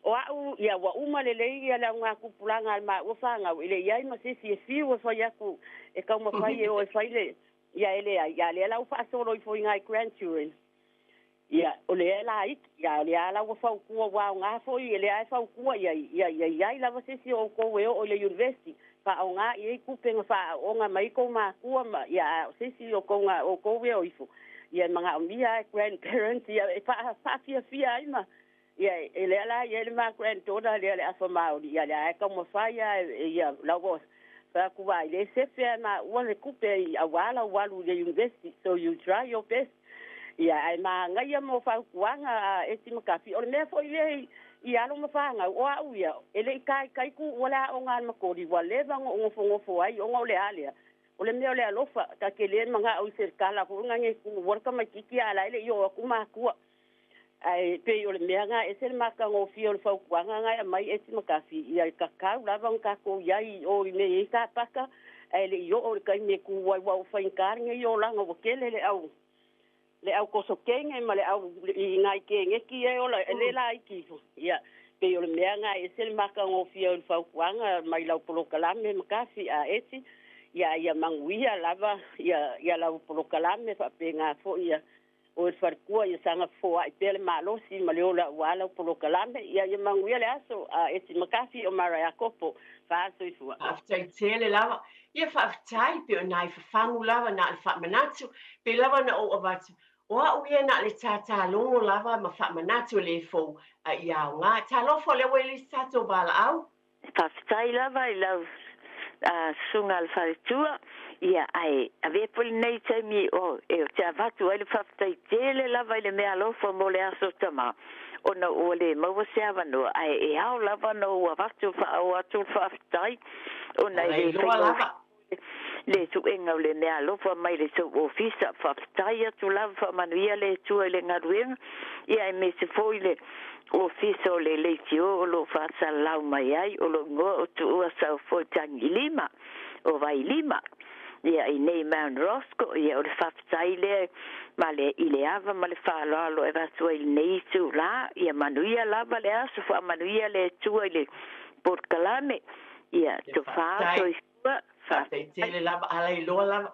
O a'u, ia, ua uma lelei ia le augatupulaga a le maua fanau, e le i ai ma se isi e fiu e fai atu e taumafai e o e fai le, Ia e leai, ia lea la ua faasolo ifo i nai grandchildren. Ia o lea laiti, ia o lea la ua fautua ua aoga foi, e lea e fautua i ai, ia ia i ai lava se isi o outou e oo i le university, faaaoga i ai tupe na faaooga mai tou matua ma ia o se isi o tou outou e o ifo. Ia e manaomia e grandparents ia e faafiafia ai ma ia e lea la ia le ma granddaughter lea le afa maoli ia lea e taumafai a ia lau fa ku vai le sefe ma ua le tupe i auā lau alu i le university, so you try your best. Ia ae magaia mo fautuaga a Esi Makafi. O le mea foi lea i alo ma fanau o a'u ia e le'i kaikai ku ua le aoga a le Makoli ua leva ona ou nofonofo ai ona o le a lea o le mea o le alofa ta te lē maga'o i se kala fo'i gage ku ua le tamaititi a la e le'i oo atu matua ae pei o le mea ga ese le matagofie o le fautuaga ga e aumai Esi Makafi ia e tatau lava ona tatou iai o i mea i kapaka ae le'i oo le taimi e kū ai ua ou faigata lenei olaga ua tele le au kosokege ma le au i nai kegeki e ola e lē laiti ifo. Ia pei o le mea ga ese le matagofie o le fautuaga mai lau polokalame Makafi a Esi. Ia ia manuia lava ia ia lau polokalame faapega fo'i ia o le faletua ia saga foa'i pea le malosi ma le ola auā lau polokalame. Ia ia manuia le aso a Esi Makafi o Mara Iakopo faasoifua. Faafetai tele lava. Ia faafetai pe o nai fafagu lava na le faamanatu pe lava na ou avatu. O a'u ia na le tatalogo lava ma faamanatu le fou a ia aoga. Talofa le ua i le isi tatou valaau. Faafetai lava i lau susuga le faletua ia ae avea foi lenei taimi o e te avatu ai le faafetai tele lava i le mea alofa mo le aso tamā ona ua lē maua se avanoa ae e ao lava na ua avatu faaoo atu le faafetai ona e lē lava le suʻega o le mea alofa mai le tou ofisa. Faafetai atu lava, faamanuia le Atua i le galuega ia e mese foi le ofisa o le leitio o loo faasalalau mai ai o loo igoa o Tuua Saufoi Tagilima o Vailima ia i nei Mount Rosco. Ia o le faafetai lea ma le i le ava ma le faaaloalo e avatu ai lenei itulā. Ia manuia lava le aso, faamanuia le Atua i le polokalame. Ia tofā soifua. Faafetai tele lava alailoa lava.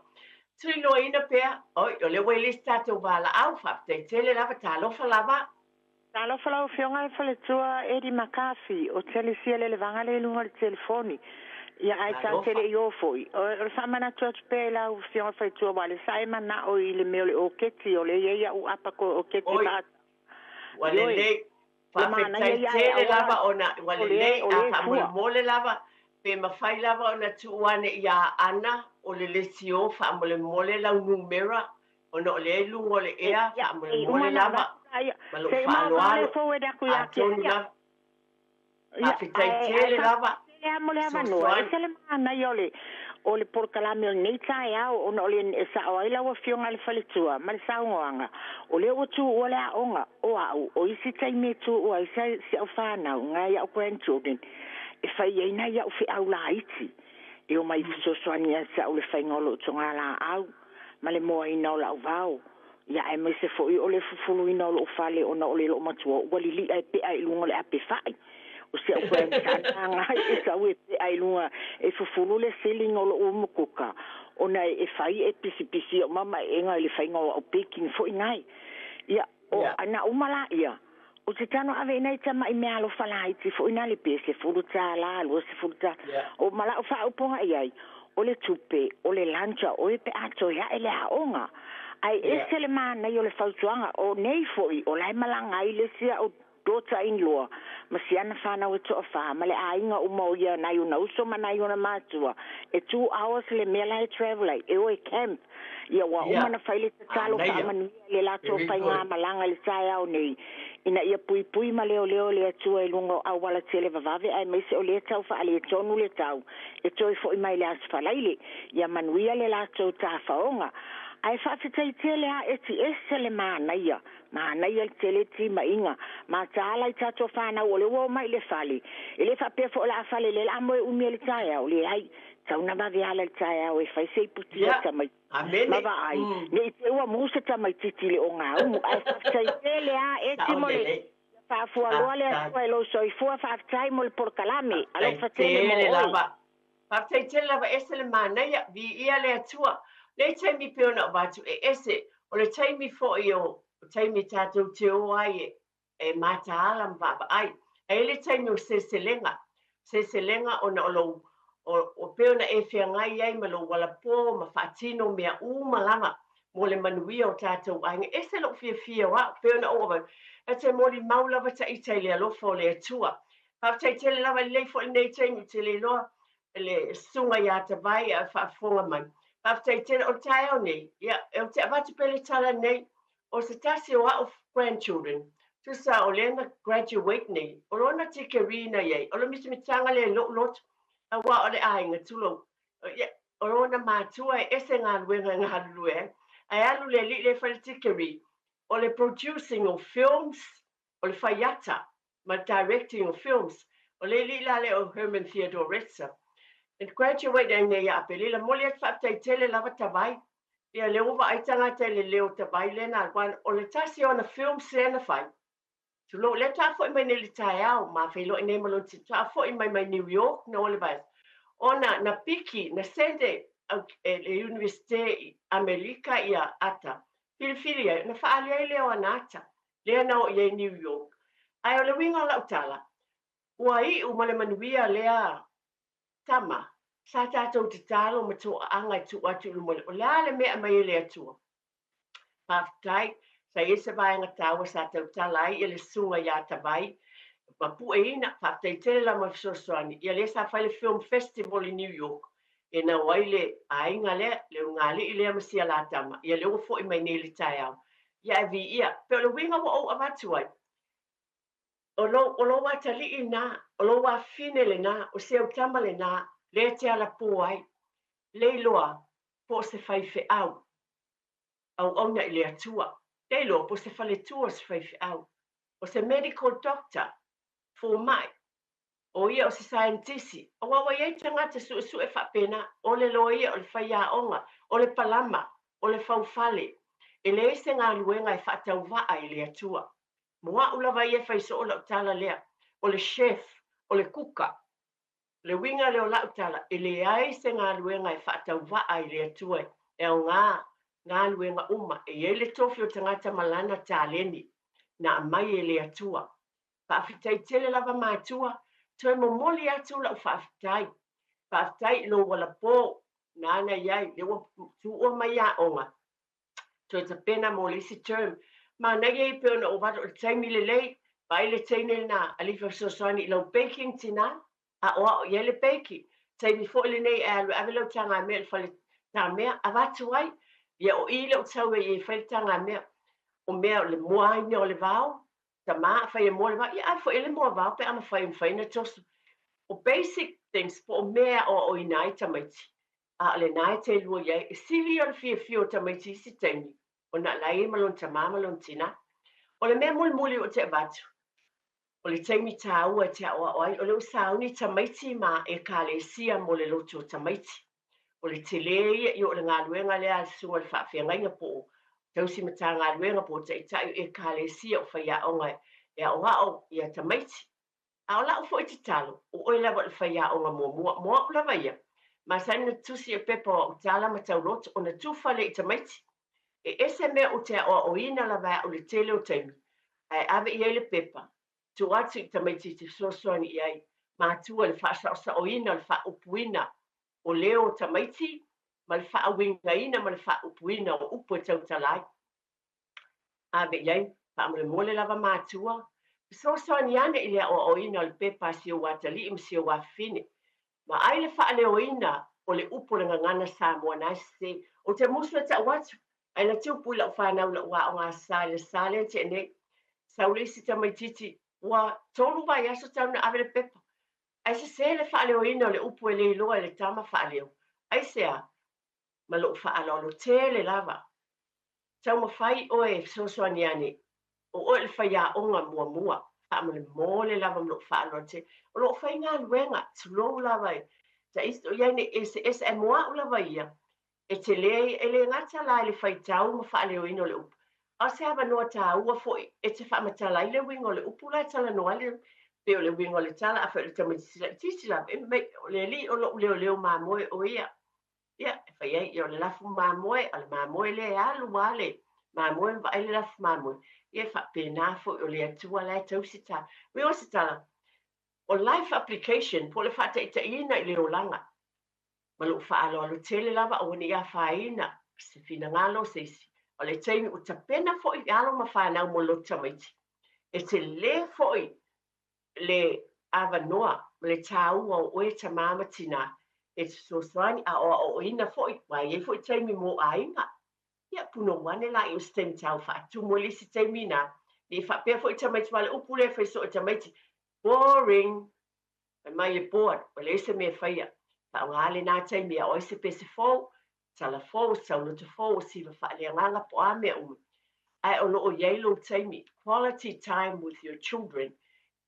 Tuliloaina pea. Oi, o le ua i le isi tatou valaau. Faafetai tele lava, talofa lava. Talofa lau afioga le faletua Edi Makafi o Telesia le levaga le luga o le telefoni. Ia ae Talofa. Tatele i o foi. O le faamanatu atu pea i lau afioga faletua ua le sa e manao i le mea o le oketi o le ia ia u apa ko oketi Oi. fa. Ua Ioe. lelei. Le manaia Faafetai ia e tele auala lava ona ua o le lelei o a le fua. faamolemole lava pe mafai lava ona tuu ane iā Ana o le lesio faamolemole lau numera ona o lea i luga o le ea Ia, e faamolemole uma na lava avatu ia. ma lou Se uma avale faaaloalo forward aku ia kia atonu ia. lava. Ia, Faafetai ae tele lava. faafetai a mo le avanoa. Fesoasoani. E se le manaia o le polokalame o lenei taeao ona o le e sa'o ai lau afioga le faletua ma le saunoaga o lea ua tuua le aoga o a'u o isi taimi e tuua ai si au fanau ngai a'u grandchildren e fai ai nai a'u fe'au laiti e o mai fesoasoani ia te a'u le faiga o lo'u togalā'au ma le moaina o la'u vao ia ae maise fo'i o le fufuluina o lo'u fale ona o le lo'u matua ua lili'a e pe'a i luga o le ape fa'i o si au grandson agai e sau e pe'a i luga e fufulu le ceiling o lo'u umukuka ona e fai e pisipisi o mama e ega i le faiga o a'u baking fo'i nai ia o ana uma la ia o te tano ave ina i tama'i mea alofa laiti fo'i na le pe $10 20 tā o ma la'u faaupuga i ai o le tupe o le lunch o e pe a toe a'e le aoga ae ese le manaia o le fautuaga o nei fo'i o lae malaga ai le isi a'u daughter in law ma siana fanau e to'afā ma le aiga uma o ia nai ona uso ma nai ona matua e 2 hours le mea la e travel ai e o e camp ia ua uma na fai le tatalo Manaia. faamanuia le latou Very good. faigamalaga le taeao nei ina ia puipui ma leoleo le Atua i luga o auala tele vavave ae maise o lea tau faaletonu le tau e toe fo'i mai le aso Falaile. Ia manuia le latou tafaoga ae faafetai tele a Eti ese le manaia manaia le tele timaiga mataala i tatou fanau o le ua o mai le fale e lē faapea fo'o la a fale le la moe umi e le taeao leai tauna vave ala le taeao e fai se iputia tamai ma Amene. vaai nei te ua musa tamaititi le ogaumu ae faafetai tele a Eti Sa'o mo le lelei. faafualoa le Faafetai. Atua e lou soifua. Faafetai mo le polokalame, Faafetai alofa tele mo tele oe. lava. Faafetai tele lava, ese le manaia, viia le Atua. Nei taimi pei ona avatu e ese, o le taimi foi o taimi tatou te o ai e mataala ma vaavaai. Ae i ai le taimi o seleselega, seleselega ona o lou o pei ona e feagai ai ma lou alapō ma faatino mea uma lava mo le manuia o tatou aiga. E ese lou fiafia o au, pei ona ou avatu, e te molimau lava taita i le alofa o le Atua. Faafetai tele lava, lelei foi lenei taimi, ou te le iloa le susuga ia Tavai a faafofoga mai. Faafetai tele o le taeao nei, ia, ou te avatu pea le tala nei, o se tasi o au grandchildren, tusa o lea na graduate nei, o lona tikeri na i ai, o le mitamitaga lea i lou loto, aua o le aiga, tulou, ia, o lona matua e ese galuega e galulue ai, ae alu le alii lea e fai le tikeri, o le producing o films, o le faiata, ma le directing o films, o le alii la lea o Herman Theodore Retzer. And graduate ai nei ia Aperila, momoli atu faafetai tele lava Tavai. Ia lea ua vaai tagata i le leo Tavai lea na alu, o le tasi o ana films lea na fai. Tulou, lea faatoa foi mai nei i le taeao, ma feiloai nei ma lona faatoa foi mai mai New York na o le vaiaso. Ona na piki, na send e le Universite i Amerika ia ata, filifili ai, ona faaali ai lea o ana ata, lea na o i ai i New York. Ae o le uiga o lau tala, ua iu ma le manuia lea tama, sa tatou tatalo ma toaaga e tuu atu i luma o le a le mea e aumai e le Atua. Faafetai, sa i ai se vaega taua sa tautala ai ia le susuga ia Tavai ma Pueina. Faafetai tele lava mo le fesoasoani. Ia lea sa fai le Film Festival i New York, e nau ai le aiga lea, le ulugalii lea ma sia la tama. Ia lea ua foi mai nei i le taeao. Ia ae viia. Pei o le uiga ua ou avatu ai, o lou, o lou atalii lena, o lou afafine lena, o si au tama lena, lea e te alapō ai, le iloa po o se faifeau auauna i le Atua, le iloa po o se faletua o se faifeau, o se medical doctor, fomai, o ia o se saienitisi, aua ua i ai tagata suesue faapena, o le loia, o le faiaoga, o le palama, o le faufale, e leai se galuega e faatauvaa i le Atua. Mo au lava ia e fai soo lau tala lea, o le chef, o le kuka. O le uiga lea o lau tala, e leai se galuega e faatauvaa i le Atua e aoga galuega uma. E i ai le tofi o tagata ma lana taleni na aumai e le Atua. Faafetai tele lava matua, toe momoli atu lau faafetai. Faafetai i lou alapō nāna i ai, lea ua tuua mai aoga, toe tapena mo le isi term. Manaia ia pei ona ou avatu o le taimi lelei, vaai le teine lena, alii fesoasoani i lau baking tina, aoao i ai le baking. Taimi foi lenei e alu e ave lau tagamea i le fale tamea, avatu ai, ia o i lea ou te sau ai e fai le tagamea. O mea o le moaina o le vao, tama a fai e moa le vao, ia ave foi i ai le moa vao pe a mafai e mafai ona toso. O basic things po o mea e aoaoina ai tamaiti, a o lena e te lua i ai. E sili ia o le fiafia o tamaiti i isi taimi, ona o la e i ai ma lona tamā ma lona tinā. O le mea mulimuli ou te avatu, o le taimi tāua e te aoao ai, o lea ua sauni tamaiti ma Ekalesia mo le lotu o tamaiti. O le telē ia, ia o le galuega lea a le susuga i le faafeagaiga po o tausi matagaluega po o taitai o Ekalesia o faiaoga e aoao ia tamaiti. A o lau foi tatalo, o oe lava o le faiaoga muamua. Mo au lava ia, masani ona tusi i pepa o au tala ma tauloto ona tufa lea i tamaiti. E ese mea ou te aoaoina lava e au i le tele o taimi, ae ave i ai le pepa, tuu atu i tamaiti e te fesoasoani i ai, matua i le faasaosaoina o le faaupuina o leo o tamaiti ma le faauigaina ma le faaupuina o upu e tautala ai. Ave i ai, faamolemole lava matua, fesoasoani ane i le aoaoina o le pepa a si ou atalii ma si ou afafine. Vaai le faaleoina o le upu o le gagana Samoa na e sese. Ou te musu e tau atu, ae na tupu i lau fanau i lau aoga sa i le sa lea na tea nei. Sau le isi tamaitiiti, ua 3 vaiaso talu ona ave le pepa. Ae sese le faaleoina o le upu e le iloa e le tama faaleo. Aisea? Ma lou faaaloalo tele lava. Taumafai oe e fesoasoani ane, o oe o le faiaoga muamua, faamolemole lava ma lou faaaloalo tele. O lo o faigaluega, tulou lava e taisi o i ai nei eseese, ae mo au lava ia, e tele e le gata la i le faitau ma faaleoina o le upu, a o se avanoa taua foi e te faamatala ai le uiga o le upu la e talanoa ai le pei o le uiga o le tala, afai o le tamaitiiti laitiiti lava, e mai o le alii o lou leoleo mamoe o ia. Ia, e fai ai, ia o le lafu mamoe, o le mamoe lea e alu lava le mamoe ma vaai le lafu mamoe. Ia e faapena foi o le Atua la e tausi ta. Uiga o se tala, o life application po o le faataitaiina i le olaga. Ma lou faaaloalo tele lava aua ne i afaina se finagalo o se isi. O le taimi ua tapena foi alo ma fanau mo le lotu tamaiti. E tele foi le avanoa ma le tāua o oe tamā ma tinā e fesoasoani a o aoaoina foi, aua e i ai foi taimi mo aiga. Ia, punou ane la i o se taimi tau faatumu ai le isi taimi inā, ne i faapea foi tamaiti, aua o le upu lea e fai soo e tamaiti, boring! Fai mai e bored, ua leai se mea e faia. Faaaoga lenā taimi e ao ai se pese fou, tala fou, se tauloto fou, o siva faaleagaga po o a mea uma. Ae o lo o i ai lou taimi, quality time with your children,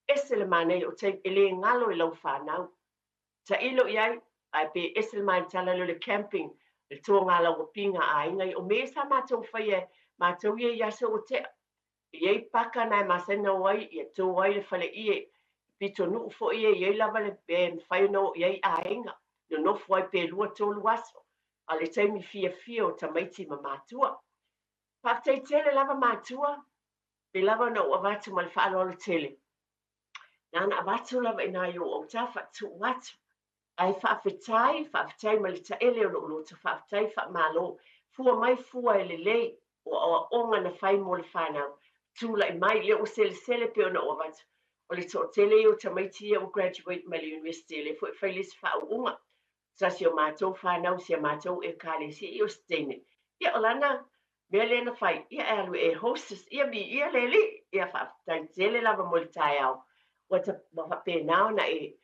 ese le manaia o taimi, e le galo i lau fanau. Tailo i ai, ae pe ese le manaia tala lea o le camping, le toga lauapiga a aiga ia. O mea ia sa matou faia e matou ia i aso ua tea. E i ai paka na e masani ona o ai, ia to ai le faleie, pitonuu foi e i ai lava le mea e mafai ona o i ai aiga, nonofo ai pe lua tolu aso, a o le taimi fiafia o tamaiti ma matua. Faafetai tele lava matua, pei lava ona ou avatu ma le faaaloalo tele, na ona avatu lava i nai ou autafa, tuu atu, Ae faafetai, faafetai ma le taele o lou loto, faafetai, faamalo. Fua mai fua e lelei, o aoaoga na fai mo le fanau. Tulai mai, lea ua selesele pei ona ou avatu, o le toatele ia o tamaiti ia ua graduate mai le university, lea foi e fai le isi faauuga. Se tasi o matou fanau, si a matou Ekalesia i Ositeine, ia o lana mea lea na fai, ia e alu e air hostess, ia viia le Alii. Ia faafetai tele lava mo le taeao, ua ua faapena ona e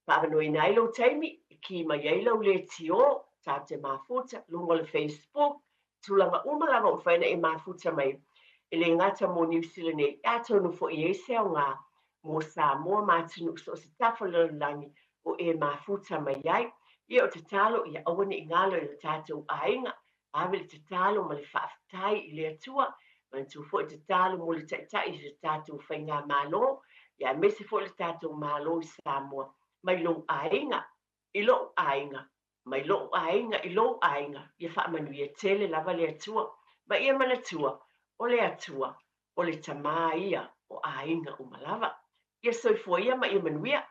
Faaavanoaina ai lou taimi e ki mai ai lau leitio, tatou te mafuta, luga o le Facebook, tulaga uma lava ua mafai ona e mafuta mai ai. E le gata mo Niu Sila nei, atonu foi e i ai se aoga mo Samoa ma atunuu so o se tafa o le lalolagi o e mafuta mai ai. Ia o tatalo ia aua ne i galo i o tatou aiga, ave le tatalo ma le faafetai i le Atua, manatua foi tatalo mo le Taitai i se tatou Faigamalo, ia aemaise foi le tatou Malo i Samoa, mai lou aiga i lou aiga, mai lou aiga i lou aiga, ia faamanuia tele lava le Atua. Ma ia manatua, o le Atua, o le Tama ia o aiga uma lava. Ia soifua ia ma ia manuia.